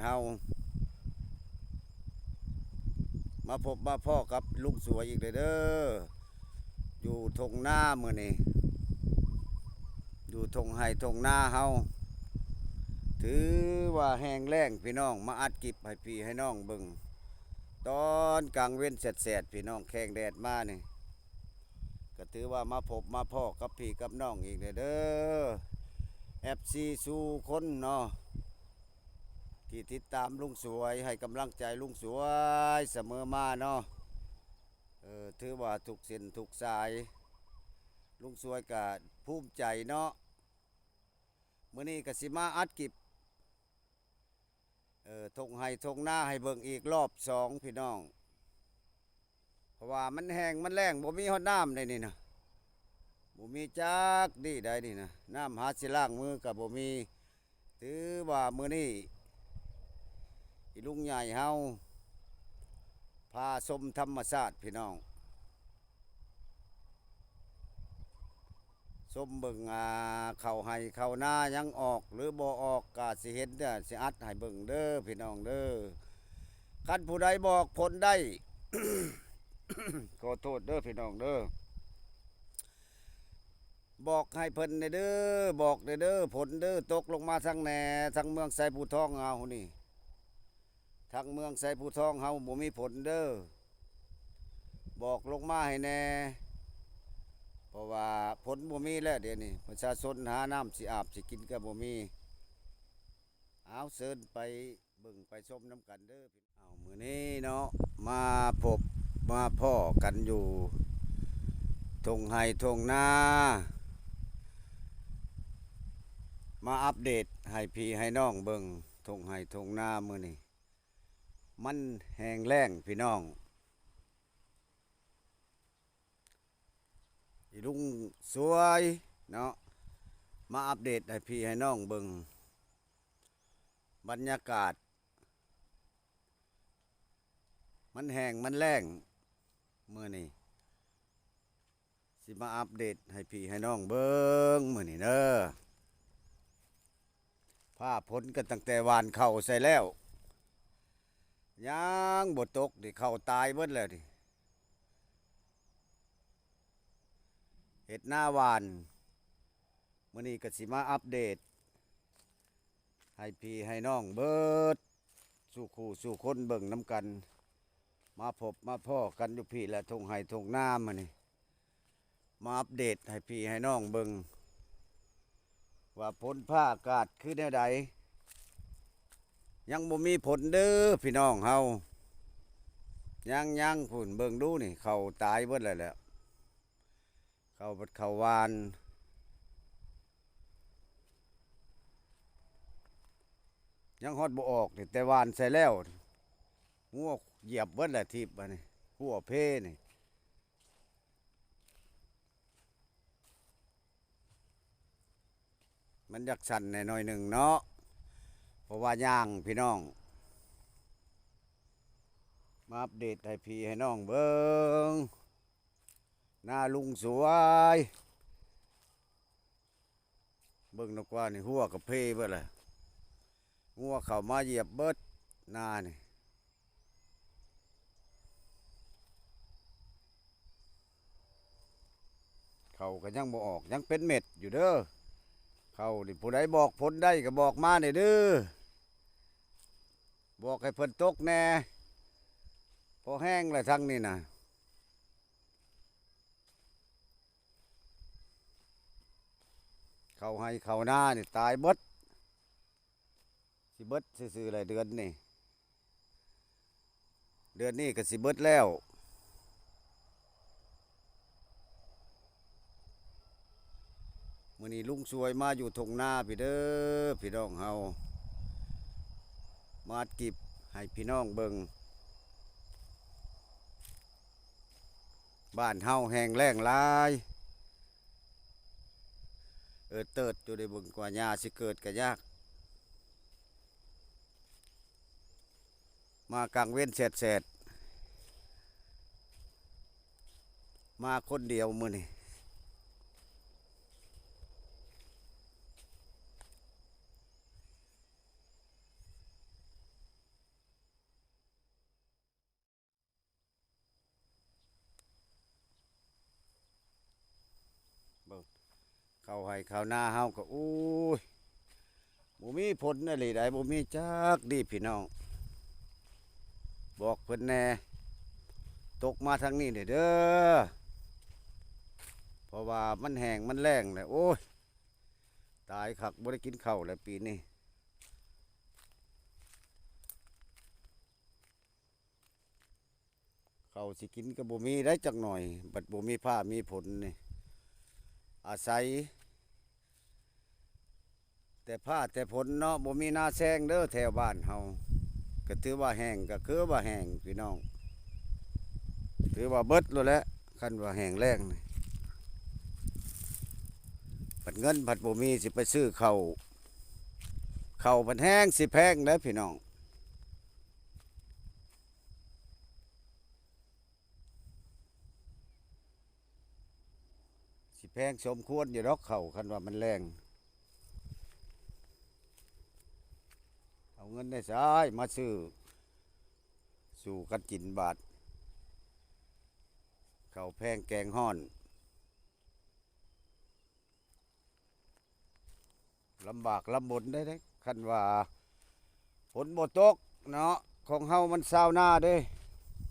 ເຮົາມາພົບມາພໍ້ກັບລຸງສວຍອີກແລ້ວເດີ ຢູ່ທົ່ງນາມື້ນີ້ ຢູ່ທົ່ງໄຮ່ທົ່ງນາເຮົາ ຖືວ່າແຫ້ງແລ້ງພີ່ນ້ອງ ມາອັດຄລິບໃຫ້ພີ່ໃຫ້ນ້ອງເບິ່ງ ຕອນກາງເວັນແສດໆ ພີ່ນ້ອງ ແຄງແດດມານີ້ ກໍຖືວ່າມາພົບມາພໍ້ກັບພີ່ກັບນ້ອງອີກແລ້ວເດີ ເອັຟຊີສູ່ຄົນເນາະ ທີ່ຕິດຕາມລຸງສວຍ ໃຫ້ກຳລັງໃຈລຸງສວຍສະເໝີມາເນາະ ເອີ ຖືວ່າທຸກເສັ້ນທຸກສາຍ ລຸງສວຍກະພູມໃຈເນາະ ມື້ນີ້ກະຊິມາອັດຄລິບ ເອີ ທົ່ງໄຮ່ທົ່ງນາໃຫ້ເບິ່ງອີກລອບສອງພີ່ນ້ອງ ເພາະວ່າມັນແຫ້ງມັນແລ້ງ ບໍ່ມີຮອດນ້ຳໃດນີ້ນະ ບໍ່ມີຈັກດີ້ໃດນີ້ນະ ນ້ຳຫາຊິລ້າງມືກະບໍ່ມີ ຖືວ່າມື້ນີ້ ອີລຸງໃຫຍ່ເຮົາ ພາຊົມທຳມະຊາດພີ່ນ້ອງ ຊົມເບິ່ງ ອ່າ ເຂົ້າໄຮ່ເຂົ້ານາຍັງອອກ ຫຼືບໍ່ອອກ ກະຊິເຫັນເດີ ຊິອັດໃຫ້ເບິ່ງເດີພີ່ນ້ອງເດີ ຄັນຜູ້ໃດບອກຜົນໄດ້ ຂໍໂທດເດີພີ່ນ້ອງເດີ ບອກໃຫ້ເພິ່ນແດ່ເດີ ບອກແດ່ເດີ ຝົນເດີ ຕົກລົງມາທາງແດ່ ທາງເມືອງໄຊພູທອງເຮົານີ້ ທາງເມືອງໄຊພູທອງເຮົາບໍ່ມີຝົນເດີ ບອກລົງມາໃຫ້ແດ່ ເພາະວ່າຝົນບໍ່ມີແລ້ວດຽວນີ້ ປະຊາຊົນຫານ້ຳຊິອາບຊິກິນກໍບໍ່ມີ ເອົາ ເຊີນໄປເບິ່ງໄປຊົມນຳກັນເດີ. ເອົາ ມື້ນີ້ເນາະ ມາພົບມາພໍ້ກັນຢູ່ທົ່ງໄຮ່ທົ່ງນາ ມາອັບເດດໃຫ້ພີ່ໃຫ້ນ້ອງເບິ່ງ ທົ່ງໄຮ່ທົ່ງນາມື້ນີ້ ມັນແຫ້ງແລ້ງພີ່ນ້ອງ ອີລຸງສວຍເນາະ ມາອັບເດດໃຫ້ພີ່ໃຫ້ນ້ອງເບິ່ງ ບັນຍາກາດ ມັນແຫ້ງມັນແລ້ງ ມື້ນີ້ຊິມາອັບເດດໃຫ້ພີ່ໃຫ້ນ້ອງເບິ່ງ ມື້ນີ້ເດີ ຟ້າຝົນກໍຕັ້ງແຕ່ຫວ່ານເຂົ້າໃສ່ແລ້ວ ຍັງບໍ່ຕົກນີ້ ເຂົ້າຕາຍເບິດແລ້ວນີ້ ເຮັດນາຫວ່ານ ມື້ນີ້ກໍຊິມາອັບເດດໃຫ້ພີ່ໃຫ້ນ້ອງເບິດສູ່ຄູ່ສູ່ຄົນເບິ່ງນຳກັນ ມາພົບມາພໍ້ກັນຢູ່ພີ້ແຫຼະ ທົ່ງໄຮ່ທົ່ງນາມື້ນີ້ ມາອັບເດດໃຫ້ພີ່ໃຫ້ນ້ອງເບິ່ງວ່າຝົນຟ້າອາກາດຄືແນວໃດ ຍັງບໍ່ມີຝົນເດີພີ່ນ້ອງເຮົາ ຍັງໆ ພຸ້ນ ເບິ່ງດູນີ້ ເຂົ້າຕາຍເບິດແລ້ວແຫຼະ ເຂົ້າບັດເຂົ້າຫວ່ານ ຍັງຮອດບໍ່ອອກນີ້ ແຕ່ຫວ່ານໃສ່ແລ້ວ ງົວຢຽບເບິດແຫຼະທິບອັນນີ້ ຫົວເພນີ້ ມັນຢາກສັ່ນແດ່ໜ້ອຍໜຶ່ງເນາະ ເພາະວ່າຍ່າງພີ່ນ້ອງ ມາອັບເດດໃຫ້ພີ່ໃຫ້ນ້ອງເບິ່ງ ນາລຸງສວຍ ເບິ່ງນຳກວ່ານີ້ ຫົວກະເພເບິດແຫຼະ ງົວເຂົ້າມາຢຽບເບິດນານີ້ ເຂົ້າກໍຍັງບໍ່ອອກ ຍັງເປັນເມັດຢູ່ເດີ ເຂົ້ານີ້ ຜູ້ໃດບອກຜົນໄດ້ກໍບອກມາແດ່ເດີ ບອກໃຫ້ເພິ່ນຕົກແດ່ ພໍແຮງແລ້ວທາງນີ້ນະ ເຂົ້າໄຮ່ເຂົ້ານານີ້ຕາຍເບິດ ຊິເບິດຊື່ໆແຫຼະເດືອນນີ້ ເດືອນນີ້ກໍຊິເບິດແລ້ວ ມື້ນີ້ລຸງສວຍມາຢູ່ທົ່ງນາພີ້ເດີ ພີ່ນ້ອງເຮົາ ມາອັດຄລິບໃຫ້ພີ່ນ້ອງເບິ່ງ ບ້ານເຮົາແຫ້ງແລ້ງຫຼາຍ ເອີເຕີດຢູ່ ໄດ້ເບິ່ງກວ່າຫຍ້າຊິເກີດກະຍາກ ມາກາງເວັນແສດໆ ມາຄົນດຽວມື້ນີ້. ເຂົ້າໄຮ່ເຂົ້ານາເຮົາກໍ ໂອ້ຍ ບໍ່ມີຜົນອີ່ຫຼີໃດ ບໍ່ມີຈັກດີພີ່ນ້ອງ. ບອກເພິ່ນແດ່ ຕົກມາທາງນີ້ແດ່ເດີ ເພາະວ່າມັນແຫ້ງມັນແລ້ງແລ້ວ ໂອ້ຍ ຕາຍຄັກ ບໍ່ໄດ້ກິນເຂົ້າແລ້ວປີນີ້. ເຂົ້າຊິກິນກໍບໍ່ມີໄດ໋ຈັກໜ່ອຍ ບັດບໍ່ມີຟ້າມີຝົນນີ້ ອາໄສແຕ່ຟ້າແຕ່ຝົນເນາະ ບໍ່ມີນາແຊງເດີແຖວບ້ານເຮົາ ກໍຖືວ່າແຫ້ງ ກໍຄືວ່າແຫ້ງພີ່ນ້ອງ ຖືວ່າເບິດໂລດແຫຼະ ຄັນວ່າແຫ້ງແລ້ງນີ້ ບັດເງິນພັດບໍ່ມີ ຊິໄປຊື້ເຂົ້າ ເຂົ້າພັດແຮງຊິແພງເດ້ພີ່ນ້ອງ. ຊິແພງສົມຄວນຢູ່ດອກເຂົ້າ ຄັນວ່າມັນແລ້ງ ເອົາເງິນໃນໃສມາຊື້ສູ່ກັນກິນບາດ ເຂົ້າແພງແກງຮ້ອນ. ລຳບາກລຳບົນໄດ້ເດ້ ຄັນວ່າຝົນບໍ່ຕົກເນາະ. ຂອງເຮົາມັນຊາວນາເດ້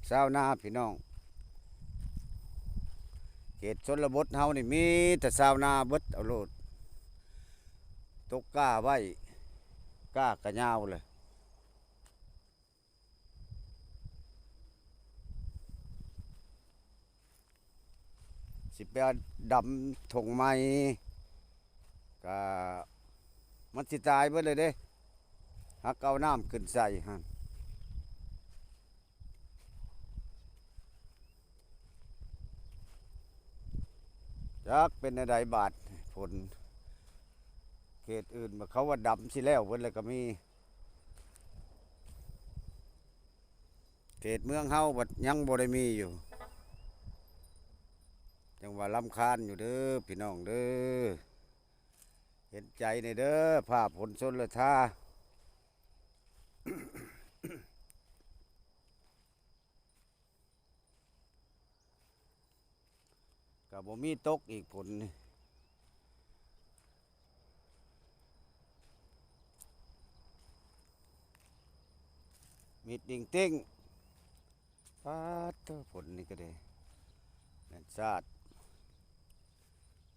ຊາວນາພີ່ນ້ອງ ເຂດຊົນນະບົດເຮົານີ້ມີແຕ່ຊາວນາເບິດ ເອົາໂລດ ຕົກກ້າໄວ້ ກ້າກະຍາວເລີຍ. ຊິໄປດຳທົ່ງໃໝ່ ກະມັນຊິຕາຍເບິດເລີຍເດ້ ຫາກເອົານ້ຳຂຶ້ນໃສ່ຫັ້ນ. ຈັກເປັນແນວໃດບາດຝົນ ເຂດອື່ນ ເຂົາວ່າດຳຊິແລ້ວເບິດແລ້ວກໍມີ. ເຂດເມືອງເຮົາບັດຍັງບໍ່ໄດ້ມີຢູ່ ຈັ່ງວ່າລຳຄານຢູ່ເດີພີ່ນ້ອງເດີ ເຫັນໃຈແດ່ເດີ ຟ້າຝົນຊົນລະທາ. ກໍບໍ່ມີຕົກອີກ ຝົນນີ້ ມິດດິງຕິງ ປາດໂທ້ ຝົນນີ້ກໍໄດ້ ແມ່ນຊາດ.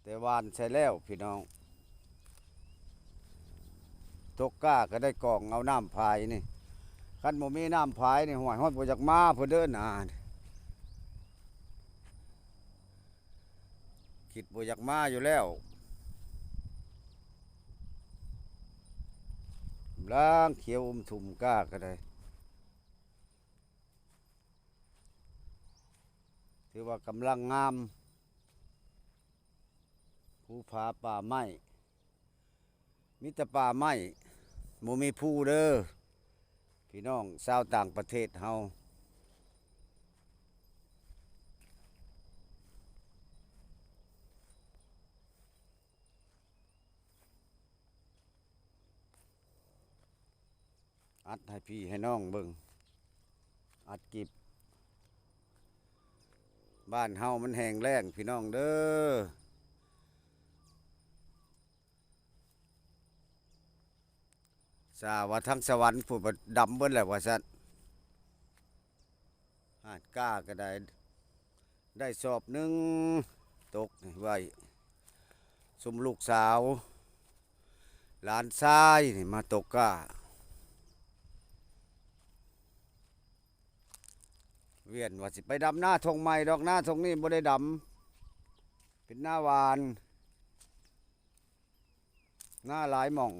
ແຕ່ຫວ່ານໃສ່ແລ້ວພີ່ນ້ອງ ຕົກກ້າກໍໄດ້ກອງເອົານ້ຳຝາຍນີ້ ຄັນບໍ່ມີນ້ຳຝາຍນີ້ ຫ້ວຍ ຮອດບໍ່ຢາກມາພຸ້ນເດີນາ ຄິດບໍ່ຢາກມາຢູ່ແລ້ວ ກຳລັງຂຽວອຸມທຸ່ມກ້າກໍໄດ້ ຖືວ່າກຳລັງງາມ. ພູຜາປ່າໄມ້ ມີແຕ່ປ່າໄມ້ ບໍ່ມີພູເດີ ພີ່ນ້ອງຊາວຕ່າງປະເທດເຮົາ. ອັດໃຫ້ພີ່ໃຫ້ນ້ອງເບິ່ງ ອັດກິບ. ບ້ານເຮົາມັນແຫ້ງແລ້ງພີ່ນ້ອງເດີ ຊາວ່າທາງສະຫວັນພຸ້ນ ດຳເບິດແລ້ວວ່າຊັ້ນ. ຫາດກ້າກໍໄດ້ ໄດ້ສອບໜຶ່ງ ຕົກໄວ້ ຊຸມລູກສາວ ຫຼານຊາຍນີ້ມາຕົກກ້າ ວຽນວ່າຊິໄປດຳນາທົ່ງໃໝ່ດອກ ນາທົ່ງນີ້ບໍ່ໄດ້ດຳ ເປັນນາຫວ່ານ. ນາຫຼາຍໝ່ອງ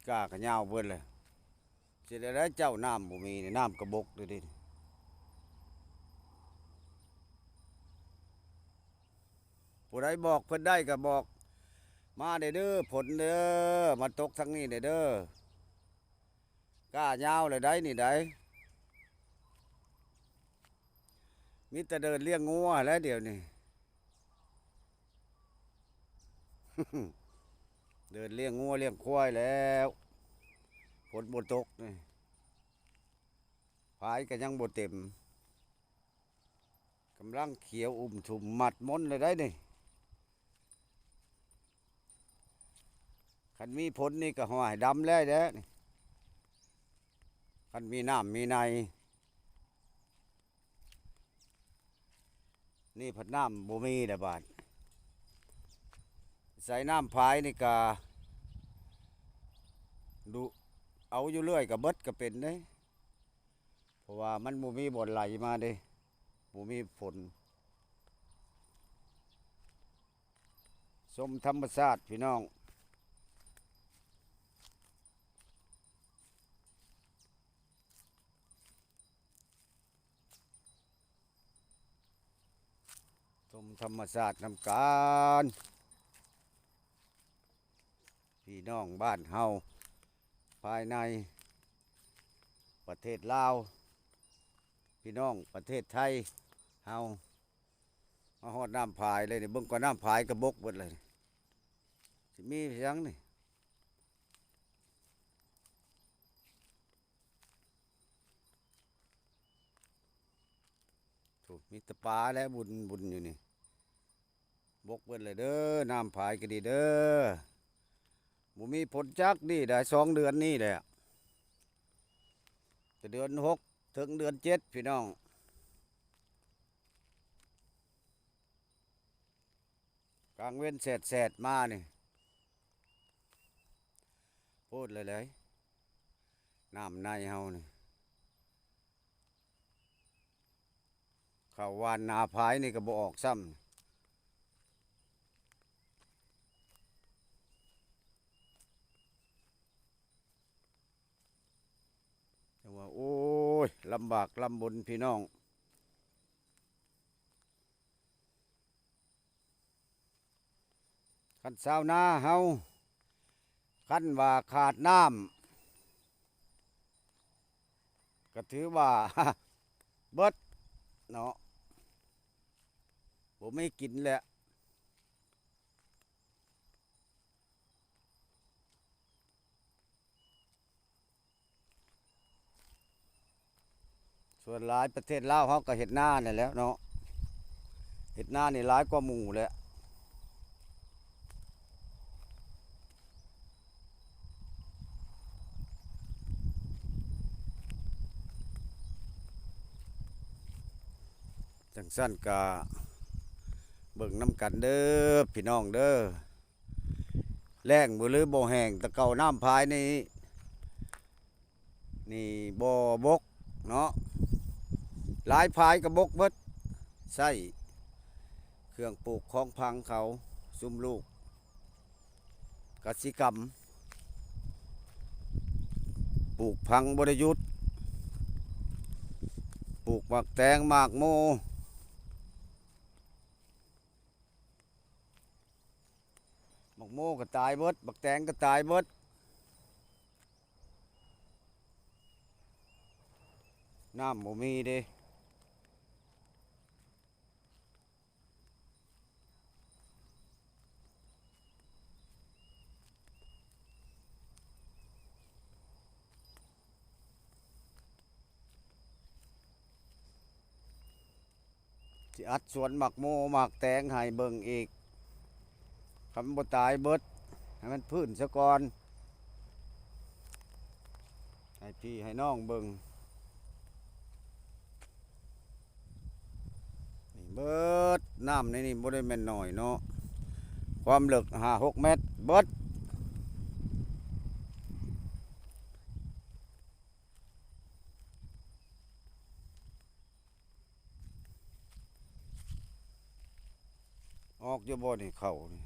ກ້າກໍຍາວເບິດແລ້ວ ຊິໄດ້ໃດເຈົ້າ ນ້ຳບໍ່ມີນີ້ ນ້ຳກະບົກເດ້ ຜູ້ໃດບອກເພິ່ນໄດ້ກໍບອກມາແດ່ເດີ ຝົນເດີ ມາຕົກທາງນີ້ແດ່ເດີ. ກ້າຍາວແລ້ວໃດ໋ນີ້ໃດ໋ ມີແຕ່ເດີນລ້ຽງງົວແລ້ວດຽວນີ້ ເດີນລ້ຽງງົວລ້ຽງຄວາຍແລ້ວ ຝົນບໍ່ຕົກນີ້. ຝາຍກໍຍັງບໍ່ເຕັມ ກຳລັງຂຽວອຸ່ມທຸ່ມມັດມົນແລ້ວໄດ໋ນີ້. ຄັນມີຝົນນີ້ກໍ ຫ້ວຍ ດຳແລ້ວແຫຼະນີ້ ຄັນມີນ້ຳມີໃນ. ນີ້ພັດນ້ຳບໍ່ມີແລ້ວບາດ ໃສ່ນ້ຳຝາຍນີ້ກະດຸ ເອົາຢູ່ເລື້ອຍກະເບິດກະເປັນເດ້ ເພາະວ່າມັນບໍ່ມີບ່ອນໄຫຼມາເດ້ ບໍ່ມີຝົນ. ຊົມທຳມະຊາດພີ່ນ້ອງ. ຊົມທຳມະຊາດນຳກັນ ພີ່ນ້ອງບ້ານເຮົາ ພາຍໃນປະເທດລາວ ພີ່ນ້ອງປະເທດໄທເຮົາ. ມາຮອດນ້ຳຝາຍເລີຍນີ້ ເບິ່ງກ່ອນ ນ້ຳຝາຍກະບົກເບິດເລີຍ ຊິມີຫຍັງນີ້. ໂທ້ ມີແຕ່ປາແຫຼະບຸນ ບຸນຢູ່ນີ້ ບົກເບິດເລີຍເດີ ນ້ຳຝາຍກໍດີເດີ ບໍ່ມີຝົນຈັກດີໄດ໋ ສອງເດືອນນີ້ແຫຼະ ແຕ່ເດືອນຫົກເຖິງເດືອນເຈັດ ພີ່ນ້ອງ. ກາງເວັນແສດໆມານີ້ ໂພດເລີຍ ນ້ຳໃນເຮົານີ້ ເຂົ້າຫວ່ານໜ້າຝາຍນີ້ກໍບໍ່ອອກຊ້ຳ. ຈັ່ງວ່າ ໂອ້ຍ ລຳບາກລຳບົນພີ່ນ້ອງ. ຄັນຊາວນາເຮົາ ຄັນວ່າຂາດນ້ຳ ກໍຖືວ່າ ເບິດເນາະ ບໍ່ມີກິນແລ້ວ. ສ່ວນຫຼາຍປະເທດລາວເຮົາກໍເຮັດນານີ້ແຫຼະເນາະ ເຮັດນານີ້ຫຼາຍກວ່າໝູ່ແຫຼະ. ຈັ່ງຊັ້ນກະເບິ່ງນຳກັນເດີ ພີ່ນ້ອງເດີ. ແລ້ງບໍ່ ຫຼືບໍ່ແຫ້ງ ແຕ່ເກົ່ານ້ຳຝາຍນີ້ ນີ້ບໍ່ບົກເນາະ ຫຼາຍຝາຍກໍບົກເບິດ ໃຊ້ເຄື່ອງປູກຂອງຝັງເຂົາ ຊຸມລູກກະສິກຳ ປູກຝັງບໍ່ໄດ້ຢຸດ ປູກໝາກແຕງໝາກໂມ. ໝາກໂມກໍຕາຍເບິດ ໝາກແຕງກໍຕາຍເບິດ ນ້ຳບໍ່ມີເດ້. ຊິອັດສວນໝາກໂມໝາກແຕງໃຫ້ເບິ່ງອີກ ຄັນບໍ່ຕາຍເບິດ ໃຫ້ມັນຟື້ນຊະກ່ອນ ໃຫ້ພີ່ໃຫ້ນ້ອງເບິ່ງ. ນີ້ເບິດ ນ້ຳໃນນີ້ບໍ່ໄດ້ແມ່ນໜ້ອຍເນາະ ຄວາມເລິກຫ້າຫົກແມັດເບິດ. ອອກຢູ່ບໍ່ນີ້ເຂົ້ານີ້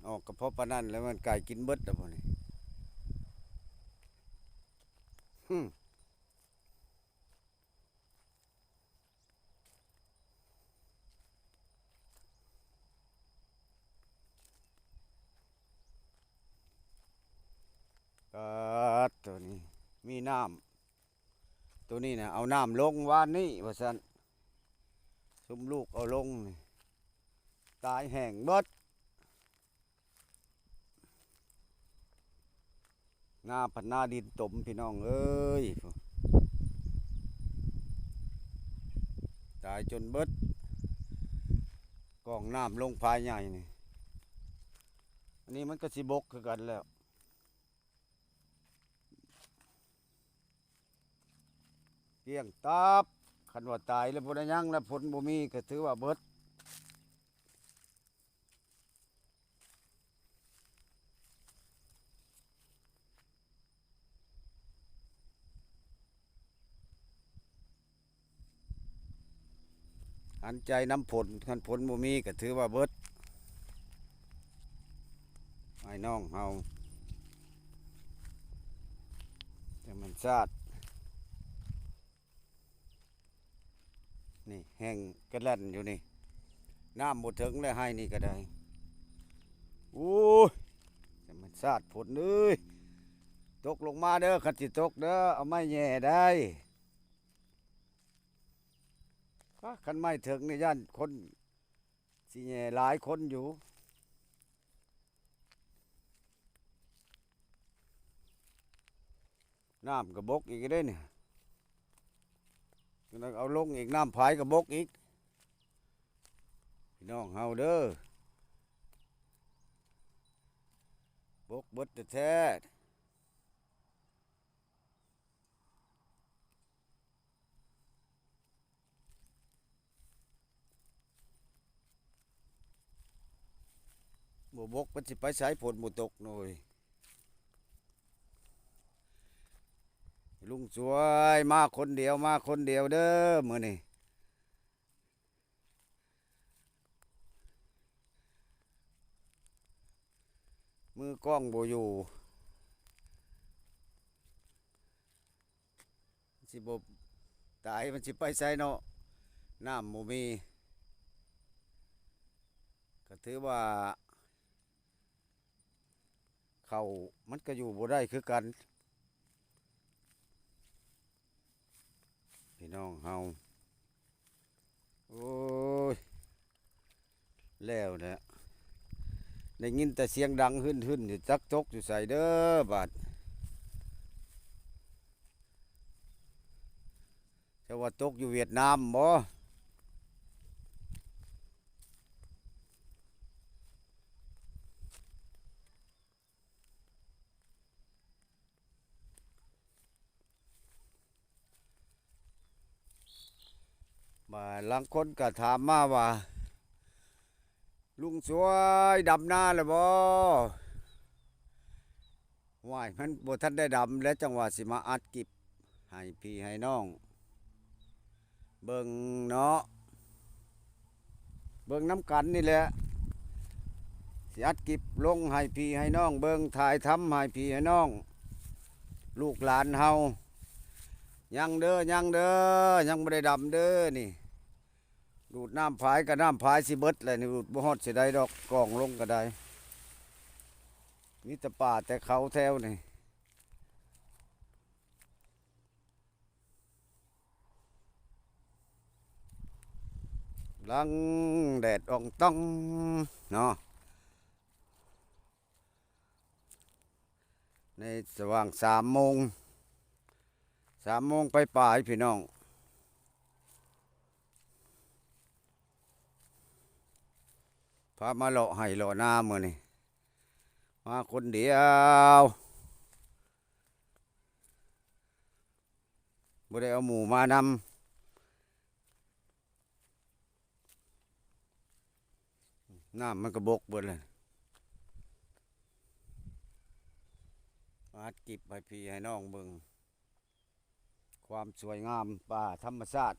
ອອກກໍພໍປານນັ້ນແຫຼະ ມັນກາຍກິນເບິດແລ້ວບໍ່ນີ້. ປາດ ໂຕນີ້ມີນ້ຳ ໂຕນີ້ນະ ເອົານ້ຳລົງວານນີ້ວ່າຊັ້ນ ຊຸມລູກເອົາລົງນີ້ ຕາຍແຫ້ງເບິດ. ນາພັດນາດິນຕົມ ພີ່ນ້ອງເອີຍ. ຕາຍຈົນເບິດ ກອງນ້ຳລົງພາຍໃຫຍ່ນີ້ ອັນນີ້ມັນກໍຊິບົກຄືກັນແລ້ວ ກ້ຽງຕັບ. ຄັນວ່າຕາຍແລ້ວບໍ່ໄດ້ຫຍັງແລ້ວ ຝົນບໍ່ມີກໍຖືວ່າເບິດ. ຫັນໃຈນຳຝົນ ຄັນຝົນບໍ່ມີກໍຖືວ່າເບິດ ອ້າຍນ້ອງເຮົາ ທຳມະຊາດ. ນີ້ແຫ້ງກະແລ່ນຢູ່ນີ້ ນ້ຳບໍ່ເຖິງແລ້ວ ໄຮ່ນີ້ກໍໄດ້. ໂອ້ຍ ທຳມະຊາດ ຝົນເອີຍ ຕົກລົງມາເດີ ຄັນຊິຕົກເດີ ເອົາໄມ້ແຫຍ່ໄດ້. ປາ ຄັນໄມ້ເຖິງນີ້ ຢ້ານຄົນຊິແຫຍ່ຫຼາຍຄົນຢູ່. ນ້ຳກໍບົກອີກເດ້ນີ້ ເອົາລົງອີກ ນ້ຳຝາຍກໍບົກອີກ ພີ່ນ້ອງເຮົາເດີ ບົກເບິດແທ້ໆ. ບໍ່ບົກມັນຊິໄປໃສ ຝົນບໍ່ຕົກໂອ້ຍ. ລຸງສວຍມາຄົນດຽວ ມາຄົນດຽວເດີມື້ນີ້ ມືກ້ອງບໍ່ຢູ່. ມັນຊິບໍ່ຕາຍ ມັນຊິໄປໃສເນາະ ນ້ຳບໍ່ມີ ກໍຖືວ່າເຂົ້າມັນກໍຢູ່ບໍ່ໄດ້ຄືກັນ ພີ່ນ້ອງເຮົາ. ໂອ້ຍ ແລ້ວແຫຼະ ໄດ້ຍິນແຕ່ສຽງດັງຫຶ່ນໆ ຈັກຕົກຢູ່ໃສເດີບາດ ຈັກວ່າຕົກຢູ່ຫວຽດນາມບໍ? ບາດລາງຄົນກໍຖາມມາວ່າ ລຸງສວຍດຳນາແລ້ວບໍ່? ຫ້ວຍ ມັນບໍ່ທັນໄດ້ດຳແລ້ວ ຈັ່ງວ່າຊິມາອັດກິບໃຫ້ພີ່ໃຫ້ນ້ອງ ເບິ່ງເນາະ ເບິ່ງນຳກັນນີ້ແຫຼະ ຊິອັດກິບລົງໃຫ້ພີ່ໃຫ້ນ້ອງເບິ່ງ ຖ່າຍທຳໃຫ້ພີ່ໃຫ້ນ້ອງ ລູກຫຼານເຮົາ. ຍັງເດີ ຍັງເດີ ຍັງບໍ່ໄດ້ດຳເດີນີ້ ດູດນ້ຳຝາຍກໍນ້ຳຝາຍຊິເບິດແລ້ວນີ້ ດູດບໍ່ຮອດຊິໄດ້ດອກ ກອງລົງກໍໄດ້ ມີແຕ່ປ່າແຕ່ເຂົາແຖວນີ້. ຫຼັງແດດອອງຕ້ອງເນາະ ໃນສະຫວ່າງສາມໂມງ ສາມໂມງປາຍໆ ພີ່ນ້ອງ ພາມາເລາະໄຮ່ເລາະນາມື້ນີ້ ມາຄົນດຽວ. ບໍ່ໄດ້ເອົາໝູ່ມານຳ ນ້ຳມັນກໍບົກເບິດແລ້ວ ມາອັດກິບໃຫ້ພີ່ໃຫ້ນ້ອງເບິ່ງ ຄວາມສວຍງາມປ່າທຳມະຊາດ.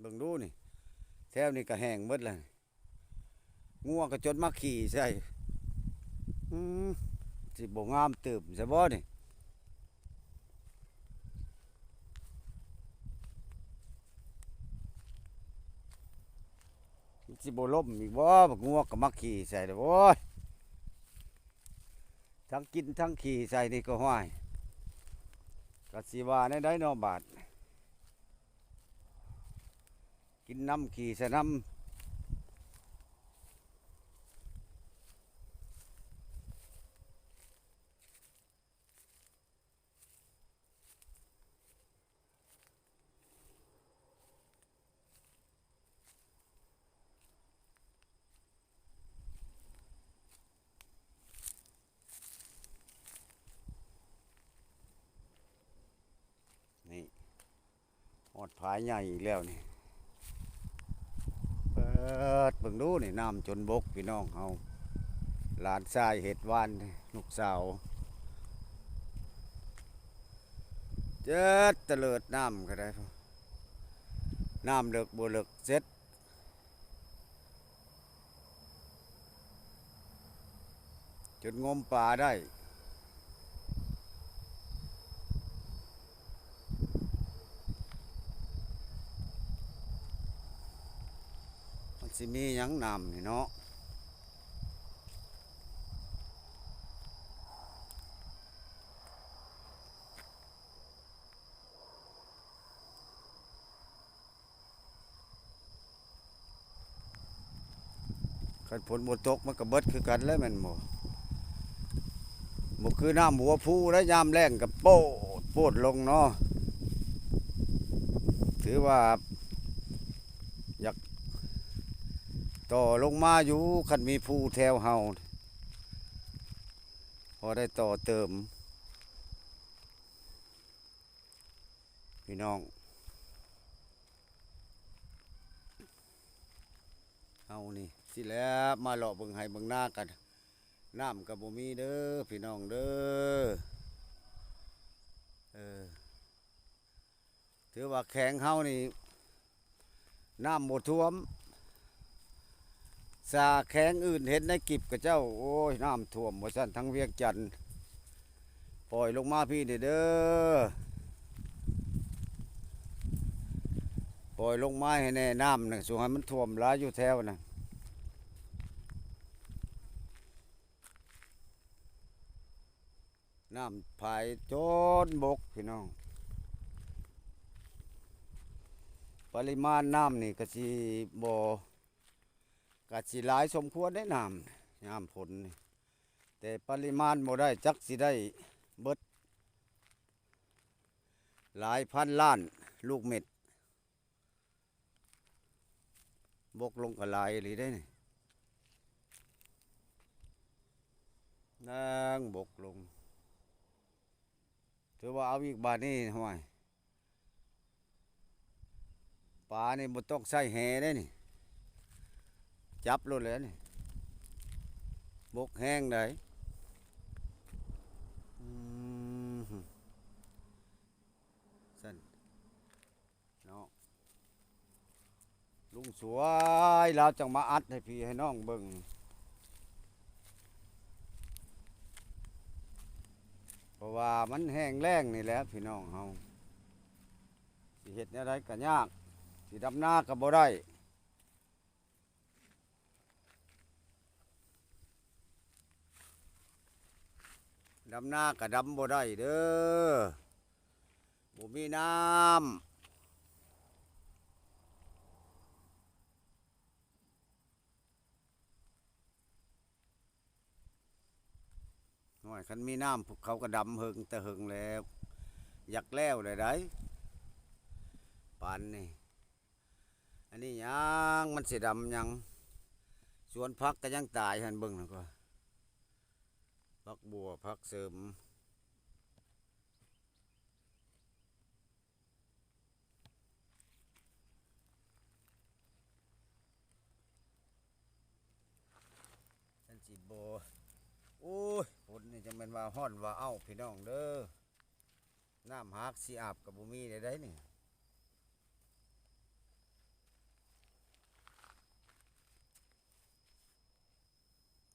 ເບິ່ງດູນີ້ ແຖວນີ້ກໍແຫ້ງເບິດແລ້ວ ງົວກໍຈົນມາຂີ້ໃສ່ ອືມ ຊິບໍ່ງາມຕື່ມຊະບໍ່ນີ້ ມັນຊິບໍ່ລົ້ມອີກບໍ່ ບັກງົວກໍມາຂີ້ໃສ່ແລ້ວ ໂອ້ຍ. ທັງກິນທັງຂີ້ໃສ່ນີ້ກໍ ຫ້ວຍ ກໍຊິວ່າແນວໃດເນາະ ບາດ ກິນນ້ຳຂີ້ໃສ່ນ້ຳ ຝາຍໃຫຍ່ອີກແລ້ວນີ້ ເປີດເບິ່ງດູນີ້ ນ້ຳຈົນບົກພີ່ນ້ອງເຮົາ. ຫຼານຊາຍເຮັດວານນີ້ ລູກສາວ ເຈັດຕະເລີດນ້ຳກໍໄດ້ ນ້ຳເລິກບໍ່ເລິກ ເຈັດ ຈົນງົມປາໄດ້ ມັນຊິມີຫຍັງນ້ຳນີ້ເນາະ. ຄັນຝົນບໍ່ຕົກມັນກໍເບິດຄືກັນແຫຼະແມ່ນບໍ່? ບໍ່ຄືນ້ຳຫົວພູໄດ໋ ຍາມແລ້ງກໍໂປດໂປດລົງເນາະ. ຖືວ່າຢາກຕໍ່ລົງມາຢູ່ ຄັນມີພູແຖວເຮົາ ພໍໄດ້ຕໍ່ເຕີມ. ພີ່ນ້ອງເຮົານີ້ຊິແຫຼະ ມາເລາະເບິ່ງໄຮ່ເບິ່ງນາກັນ ນ້ຳກໍບໍ່ມີເດີພີ່ນ້ອງເດີ. ເອີ ຖືວ່າແຂວງເຮົານີ້ ນ້ຳບໍ່ຖ້ວມ ສາແຂວງອື່ນເຫັນໃນກິບເຂົາເຈົ້າ ໂອ້ຍ ນ້ຳຖ້ວມວ່າຊັ້ນ ທາງວຽງຈັນ ປ່ອຍລົງມາພີ້ແດ່ເດີ ປ່ອຍລົງມາໃຫ້ແດ່ ນ້ຳນະ ສູ່ໃຫ້ມັນຖ້ວມຫຼາຍຢູ່ແຖວນັ້ນ. ນ້ຳຜາຍຈົນບົກພີ່ນ້ອງ ປະລິມານນ້ຳນີ້ກະຊິບໍ່ ກະຊິຫຼາຍສົມຄວນເດ້ນ້ຳ ຍາມຝົນນີ້ ແຕ່ປະລິມານບໍ່ໄດ້ ຈັກຊິໄດ້ເບິດຫຼາຍພັນລ້ານລູກເມັດ. ບົກລົງກໍຫຼາຍອີ່ຫຼີເດ້ນີ້ ນາງບົກລົງ ຖືວ່າເອົາອີກບາດນີ້ ຫ້ວຍ ປານີ້ບໍ່ຕ້ອງໃຊ້ແຫເດ້ນີ້ ຈັບໂລດແຫຼະນີ້ ບົກແຮງໃດ໋ ອືມ ຊັ້ນ ເນາະ ລຸງສວຍລາວຈັ່ງມາອັດໃຫ້ພີ່ໃຫ້ນ້ອງເບິ່ງ ເພາະວ່າມັນແຫ້ງແລ້ງນີ້ແຫຼະພີ່ນ້ອງເຮົາ ຊິເຮັດແນວໃດກໍຍາກ ຊິດຳນາກໍບໍ່ໄດ້ ດຳນາກໍດຳບໍ່ໄດ້ເດີ ບໍ່ມີນ້ຳ ໂອ້ຍ ຄັນມີນ້ຳພວກເຂົາກໍດຳເຫິງແຕ່ເຫິງແລ້ວ ຢາກແລ້ວແລ້ວໃດປານນີ້. ອັນນີ້ຫຍັງ ມັນຊິດຳຫຍັງ ສວນຜັກກໍຍັງຕາຍຫັ້ນ ເບິ່ງຫັ້ນກໍ ຜັກບົ່ວ ຜັກເສີມ ມັນຊິບໍ່ ໂອ້ຍ ຝົນນີ້ຈັ່ງແມ່ນວ່າຮ້ອນວ່າເອົ້າ ພີ່ນ້ອງເດີ. ນ້ຳຫາກຊິອາບກໍບໍ່ມີໄດ້ໄດ໋ນີ້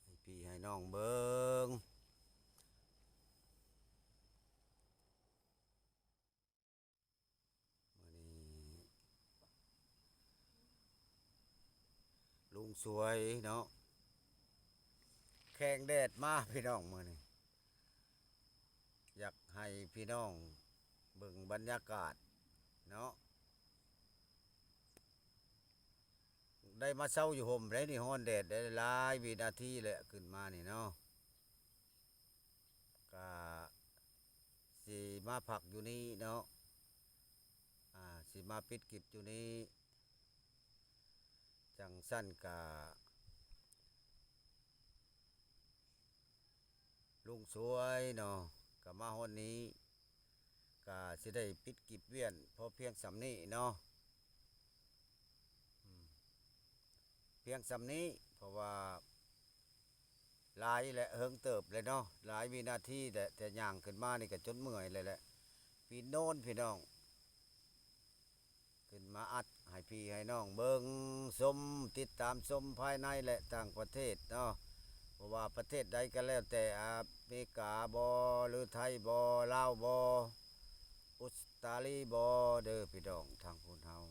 ໃຫ້ພີ່ໃຫ້ນ້ອງເບິ່ງ ມື້ນີ້ລຸງສວຍເນາະ ແຂ່ງແດດມາພີ່ນ້ອງ ມື້ນີ້ ຢາກໃຫ້ພີ່ນ້ອງເບິ່ງບັນຍາກາດເນາະ ໄດ້ມາເຊົາຢູ່ຮົ່ມໄດ໋ນີ້ ຮ້ອນແດດໄດ້ຫຼາຍວິນາທີແຫຼະ ຂຶ້ນມານີ້ເນາະ ກະຊິມາພັກຢູ່ນີ້ເນາະ ອາ ຊິມາປິດກິດຢູ່ນີ້ ຈັ່ງຊັ້ນກະ ລຸງສວຍເນາະ ກໍມາຮອດນີ້ ກະຊິໄດ້ປິດກິບວຽນພໍພຽງສ່ຳນີ້ເນາະ ອືມ ພຽງສ່ຳນີ້ ເພາະວ່າຫຼາຍແລະ ເຫິງເຕີບແລ້ວເນາະ ຫຼາຍວິນາທີແຫຼະ ແຕ່ຍ່າງຂຶ້ນມານີ້ກະຈົນເມື່ອຍແລ້ວແຫຼະ ປີນໂນນພີ່ນ້ອງ ຂຶ້ນມາອັດໃຫ້ພີ່ໃຫ້ນ້ອງເບິ່ງຊົມ ຕິດຕາມຊົມພາຍໃນ ແລະ ຕ່າງປະເທດເນາະ ບໍ່ວ່າປະເທດໃດກໍແລ້ວແຕ່ ອາເມລິກາບໍ ຫຼື ໄທບໍ ລາວບໍ ອົດສະຕາລີບໍ ເດີພີ່ນ້ອງ ທາງພຸ້ນເຮົາ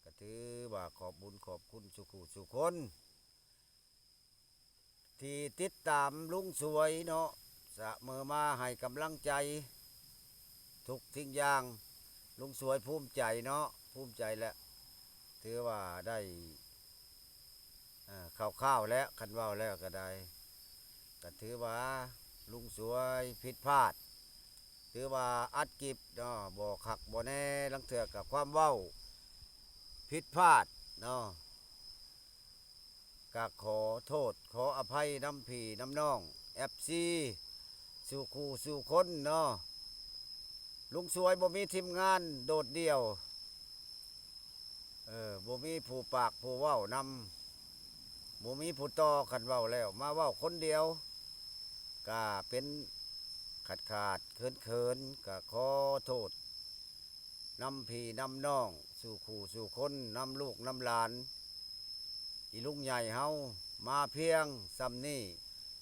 ກໍຖືວ່າຂອບບຸນຂອບຄຸນສູ່ຄູ່ສູ່ຄົນ ທີ່ຕິດຕາມລຸງສວຍເນາະ ສະເໝີມາໃຫ້ກຳລັງໃຈທຸກສິ່ງຢ່າງ ລຸງສວຍພູມໃຈເນາະ ພູມໃຈແຫຼະ ຖືວ່າໄດ້ ເອີ ຄ່າວໆແຫຼະ ຄັນເວົ້າແລ້ວກໍໄດ້ ກໍຖືວ່າລຸງສວຍຜິດພາດ ຖືວ່າອັດກິບເນາະ ບໍ່ຄັກບໍ່ແນ່ ລາງເທື່ອກໍຄວາມເວົ້າຜິດພາດເນາະ ກະຂໍໂທດຂໍອະໄພນຳພີ່ນຳນ້ອງ ເອັຟຊີ ສູ່ຄູ່ສູ່ຄົນເນາະ ລຸງສວຍບໍ່ມີທີມງານໂດດດ່ຽວ ເອີ ບໍ່ມີຜູ້ປາກຜູ້ເວົ້ານຳ ບໍ່ມີຜູ້ຕໍ່ ຄັນເວົ້າແລ້ວມາເວົ້າຄົນດຽວ ກະເປັນຂາດໆເຂີນໆ ກະຂໍໂທດ ນຳພີ່ນຳນ້ອງສູ່ຄູ່ສູ່ຄົນ ນຳລູກນຳຫຼານ ອີລຸງໃຫຍ່ເຮົາມາພຽງສ່ຳນີ້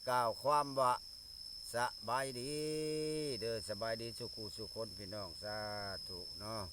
ກ່າວຄວາມວ່າສະບາຍດີເດີ ສະບາຍດີສູ່ຄູ່ສູ່ຄົນພີ່ນ້ອງ ສາທຸເນາະ.